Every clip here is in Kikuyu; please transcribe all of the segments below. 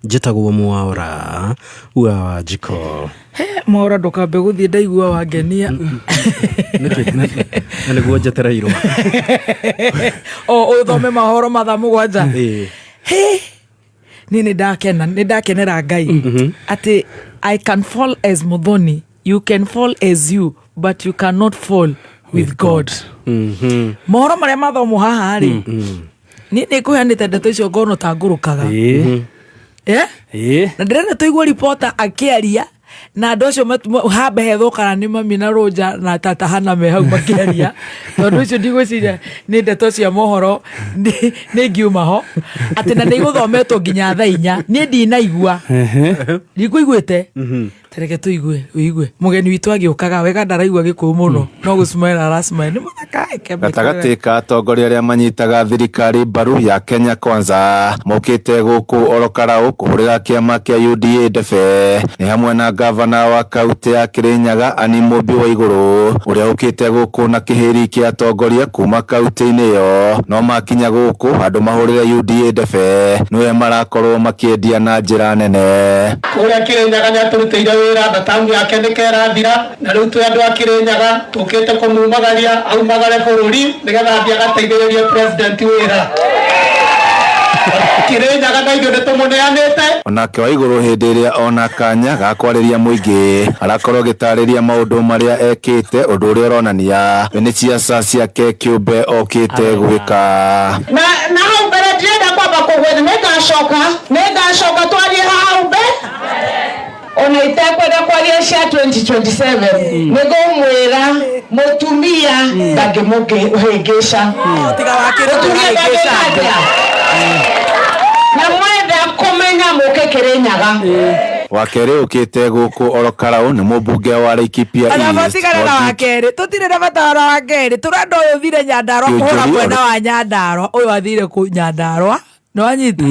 Njĩtagwo Mwaũra wa Wanjikũ. He, Mwaũra ndũkambe gũthiĩ ndaigua wangenia. Nĩkĩ? Na nĩguo njetereirwo. O ũthome mahoro mathaa 7. Ĩĩ. He, niĩ nĩ ndakena, nĩ ndakenera Ngai atĩ I can fall as Muthoni, you can fall as you, but you cannot fall with God. Mohoro marĩa mathomwo haha rĩ, niĩ nĩ ngũheanĩte ndeto icio ngono ta ngũrũkaga. Eh? Na ndĩrenda tũigue ripota akĩaria na andũ acio hambe hethwo kana nĩ mami na rũnja na tata hana me hau makĩaria, tondũ icio ndigwĩciria nĩ ndeto cia mohoro nĩ ngiuma ho atĩ na nĩ igũthometwo nginya thaa 4. Niĩ ndinaigua, ndikũiguĩte. Tareke tũigue, ũigue mũgeni witũ agĩũkaga wega, ndaraigua gĩkũyũ mũno no gũcmaĩra aracmaĩra nĩ mũthaka. Gatagatĩ ka atongoria arĩa manyitaga thirikari mbaru ya Kenya Kwanza mokĩte gũkũ Orokarau kũhũrĩra kĩama kĩa UDA ndebe nĩ hamwe na ngavana wa kaunti ya Kirinyaga Anne Mũmbi Waigũrũ, ũrĩa ũkĩte gũkũ na kĩhĩri kĩa atongoria kuma kaunti-inĩ ĩyo. No makinya gũkũ andũ mahũrĩre UDA ndebe nĩwe marakorwo makĩendia na njĩra nene. Kũrĩa Kirinyaga nĩ atũrutĩire wĩra na tamu yake nĩ kerathira, na rĩu twĩ andũ a Kirinyaga tũkĩte kũmumagaria aumagare bũrũri nĩgetha athiĩ agateithĩrĩrie president wĩra. Kirinyaga na ithuĩ nĩ tũmũneanĩte. Onake Waigũrũ hĩndĩ ĩrĩa ona kanya ga kwarĩria mũingĩ arakorwo agĩtarĩria maũndũ marĩa ekĩte, ũndũ ũrĩa ũronania we nĩ ciaca ciake kĩũmbe okĩte gwĩka. Na hau mbere ndirenda kwamba kũgwetha, nĩ ngacoka twarie hau mbere ona itekwenda kwaria cia 2027. Nĩ ngũmwĩra mũtumia ndangĩmũhĩngĩca. Tiga wakĩrwo. Mũtumia ndangĩka atĩa? Na mwenda kũmenya, mũke Kĩrĩnyaga. Wa kerĩ ũkĩte gũkũ Orokarau nĩ mũmbunge wa Laikipia Ona East, matigana na wa kerĩ, tũtirĩ na bata ona wa kerĩ. Tũrenda ũyũ ũthire Nyandarua kũhũra Kĩũnjũri mwena wa Nyandarua. Ũyũ athire kũ Nyandarua, nĩwanyita,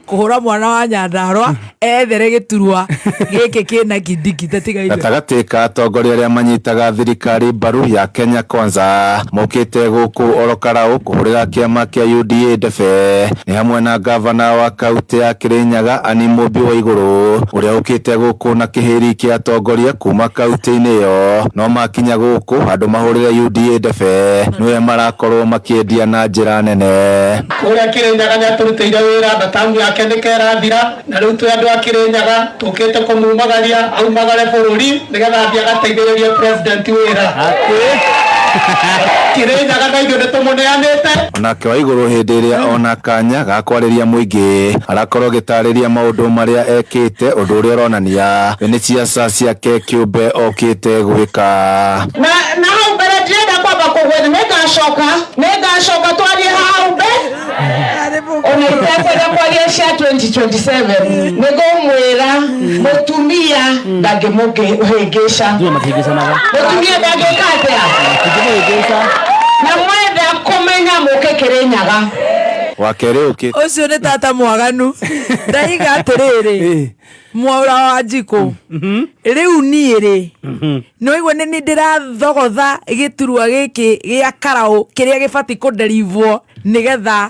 kũhũra mwana wa Nyandarua ethere gĩturwa gĩkĩ kĩna Kindiki tatiga ithe. Gatagatĩ ka atongoria arĩa manyitaga thirikari mbaru ya Kenya Kwanza mokĩte gũkũ Orokarau kũhũrĩra kĩama kĩa UDA ndebe nĩ hamwe na ngavana wa kaunti ya Kirinyaga Anne Mũmbi Waigũrũ, ũrĩa ũkĩte gũkũ na kĩhĩri kĩa atongoria kuma kaunti-inĩ ĩyo. No makinya gũkũ andũ mahũrĩre UDA ndebe nĩwe marakorwo makĩendia na njĩra nene. Kũrĩa Kirinyaga nĩ atũrutĩire wĩra na tamu yake nĩ kerathira, na rĩu twĩ andũ a Kirinyaga tũkĩte kũmumagaria aumagare bũrũri nĩgetha athiĩ agateithĩrĩrie president wĩra. Kirinyaga na ithuĩ nĩ tũmũneanĩte. Onake Waigũrũ hĩndĩ ĩrĩa ona kanya ga kwarĩria mũingĩ arakorwo agĩtarĩria maũndũ marĩa ekĩte, ũndũ ũrĩa ũronania we nĩ ciaca ciake kĩũmbe okĩte gwĩka. Na hau mbere ndirenda kwamba kũgwetha, nĩ ngacoka twarie hau mbere ona itekwenda kwaria cia 2027. Nĩ ngũmwĩra mũtumia ndangĩmũhĩngĩca. Mũtumia ndangĩka atĩa? Na mwenda kũmenya, mũke Kĩrĩnyaga. Wa kerĩ ũkĩte Ũcio nĩ tata mwaganu. Ndaiga atĩrĩrĩ, Mwaũra wa Njikũ, rĩu niĩ rĩ, nĩwaigua nĩ nĩ ndĩrathogotha gĩturwa gĩkĩ gĩa karaũ kĩrĩa gĩbatiĩ kũnderivwo nĩgetha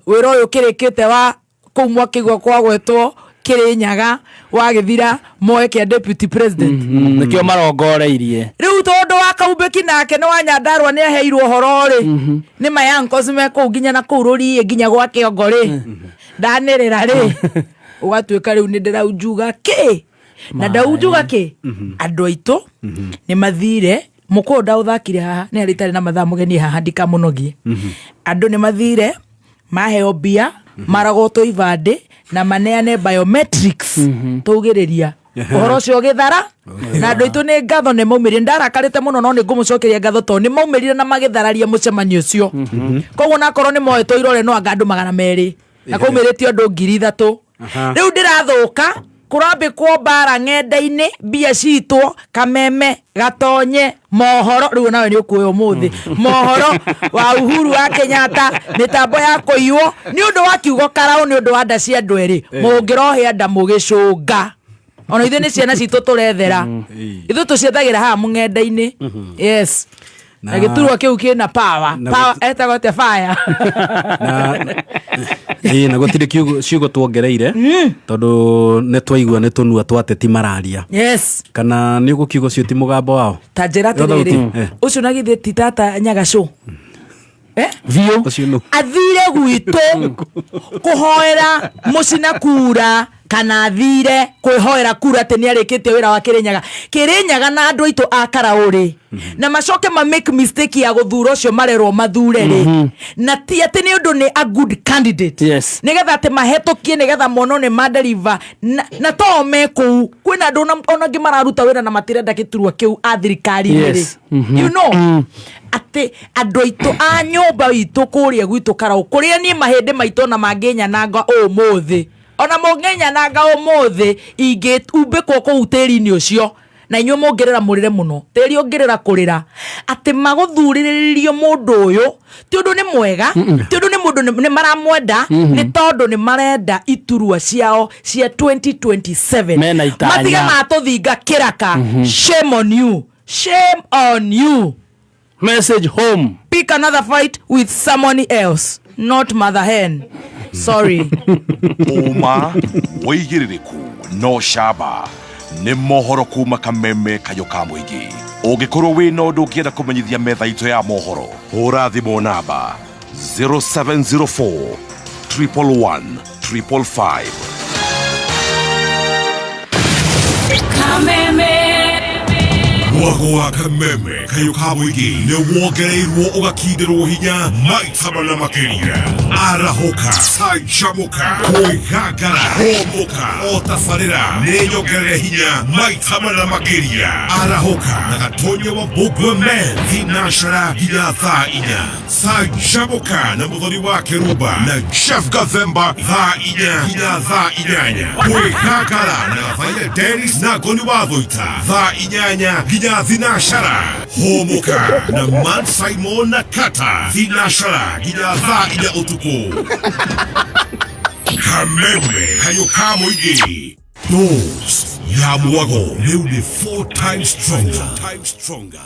wĩra ũyũ kĩrĩkĩte wa kũu mwakĩigua kwagwetwo Kĩrĩnyaga wagĩthira moe kĩa deputy president. Nĩkĩo marongoreirie. Rĩu tondũ wa Kaumbĩki nake nĩ wa Nyandarua nĩ aheirwo ũhoro rĩ, nĩ mayankos me kũu nginya na kũu rũriĩ nginya gwa kĩongo rĩ, ndanĩrĩra rĩ, ũgatuĩka rĩu nĩ ndĩraunjuga kĩ na ndaunjuga kĩ. Andũ aitũ nĩ mathire mũkũyũ ndaũthakire haha nĩ arĩ itarĩ na mathaa mũgeni haha ndikamũnogie. Andũ nĩ mathire maheo mbia maragotwo ibandĩ na maneane biometrics tũugĩrĩria ũhoro ũcio ũgĩthara na andũ aitũ nĩ ngatho nĩ maumĩrire. Ndarakarĩte mũno no nĩ ngũmũcokeria ngatho tondũ nĩ maumĩrire na magĩthararia mũcemanio ũcio. Koguo nakorwo nĩ moetwo irore no anga andũ 200 na kwaumĩrĩtio andũ 3000. Rĩu ndĩrathũka kũrambĩkwo mbara ng'enda-inĩ, mbia citwo kameme gatonye mohoro. Rĩu nawe nĩ ũkuoya ũmũthĩ mohoro wa Uhuru wa Kenyatta, mĩtambo ya kũiywo nĩ ũndũ wa kiugo karaũ, nĩ ũndũ wa nda cia andũ erĩ mũngĩrohĩa nda mũgĩcũnga. Ona ithuĩ nĩ ciana citũ tũrethera, ithuĩ tũciethagĩra haha mũng'enda-inĩ, yes. Na gĩturwa kĩu kĩna power. Na Power etagwo atĩa fire? Na ĩĩ, na gũtirĩ ciugo tuongereire tondũ nĩ twaigua nĩ tũnua twa ateti mararia. Yes. Kana nĩ ũgũkiuga ũcio ti mũgambo wao? Ta njĩra Yo thauti, atĩrĩrĩ, ũcio na githĩ ti tata Nyagacũ? Eh? Biũ. Ũcio nũ? Athire gwitũ kũhoera mũcina kura kana athire kwĩhoera kura atĩ nĩ arĩkĩtie wĩra wa Kĩrĩnyaga. Kĩrĩnyaga na andũ aitũ a Karaũ rĩ, na macoke ma make mistake ya gũthura ũcio marerwo mathure rĩ, na ti atĩ nĩ ũndũ nĩ a good candidate, nĩgetha atĩ mahetũkie, nĩgetha monwo nĩ maderiva na to me kũu kwĩna andũ ona angĩ mararuta wĩra na matirenda gĩturwa kĩu a thirikari-inĩ rĩ. You know atĩ andũ aitũ a nyũmba itũ kũrĩa gwitũ Karaũ, kũrĩa niĩ mahĩndĩ maitũ ona mangĩnyananga ũmũthĩ, ona mũngĩnyananga ũmũthĩ, ingĩumbĩkwo kũu tĩri-inĩ ũcio na inyuĩ mũngĩrĩra mũrĩre mũno, tĩri ũngĩrĩra kũrĩra atĩ magũthurĩrĩrio mũndũ ũyũ ti ũndũ nĩ mwega, ti ũndũ nĩ mũndũ nĩ maramwenda, nĩ tondũ nĩ marenda iturwa ciao cia 2027. Mena itanya. Matige matũthinga kĩraka. Shame on you, shame on you. Message home. Pick another fight with someone else, not mother hen, sorry. Ũma wĩigĩrĩrĩku no camba nĩ mohoro kuma Kameme Kayũ ka mũingĩ. Ũngĩkorwo wĩna ũndũ ũngĩenda kũmenyithia metha itũ ya mohoro, hũra thimũ namba 0704 111 555. Mwago wa Kameme Kayũ ka mũingĩ nĩ wongereirwo ũgakindĩrwo hinya maita mana makĩria. Arahũka, canjamũka, kwĩgangara, hũmũka, o tabarĩra nĩ nyongerere hinya maita mana makĩria. Arahũka na Gatonya wa Mbũngwe Men thinacara nginya thaa 4, canjamũka na Mũthoni wa Kĩrumba na Jeff Gathemba thaa 4 nginya thaa 8, kwĩgangara na Gathaia Dennis na Ngoni wa Thũita thaa 8 nginya thinacara, hũmũka na Man Simon na Kata thinacara nginya thaa 4 ũtukũ. Kameme Kayũ ka mũingĩ, dose ya mwago rĩu nĩ four times stronger. Times stronger.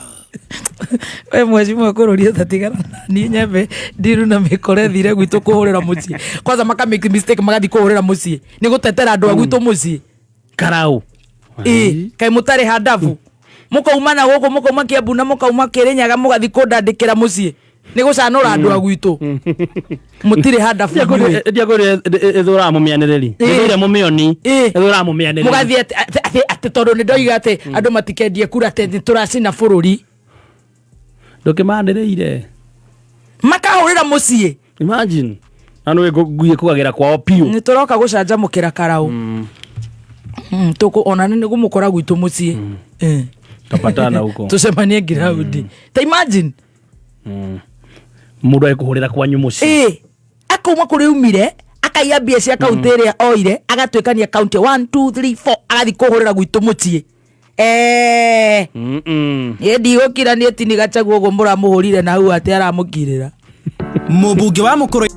We mheshimiwa kũrũria tatigana niĩ nyembe ndiru na mĩkore thire gwitũ kũhũrĩra mũciĩ kwanza, maka make mistake magathi kũhũrĩra mũciĩ nĩ gũtetera andũ a gwitũ mũciĩ. Karau. Ĩ kaĩ mũtarĩ handabu, mũkauma na gũkũ, mũkauma Kĩambu na mũkauma Kĩrĩnyaga, mũgathi kũndandĩkĩra mũciĩ nĩ gũcanũra andũ a gwitũ, mũtirĩ handabu inyuĩ. Ndiakwĩrire ĩthũraga mũmĩanĩrĩri, ĩthũire mũmĩoni, ĩthũraga mũmĩanĩrĩri. Mũgathiĩ atĩ tondũ nĩ ndoiga atĩ andũ matikendie kura, atĩ nĩ tũracina bũrũri. Ndũkĩmanĩrĩire. Makahũrĩra mũciĩ. Imagine, na nĩ ngui ĩkũgagĩra kwao piũ. Nĩ tũroka gũcanjamũkĩra Karau. Tũkũ ona nĩ gũmũkora gwitũ mũciĩ. Tapatana huko. Tũcemanie ngiraundi. Ta imagine. Mũndũ agĩkũhũrĩra kwanyu mũciĩ. Ĩ akauma kũrĩa umire, akaiya mbia cia kaunti ĩrĩa oire, agatuĩkania kaunti 1 2 3 4, agathiĩ kũhũrĩra gwitũ mũciĩ. Niĩ ndigũkira niĩ tini Gachagua ũguo mũramũhũrire na hau atĩ aramũkirĩra. Mũmbunge wa Mũkũrũ.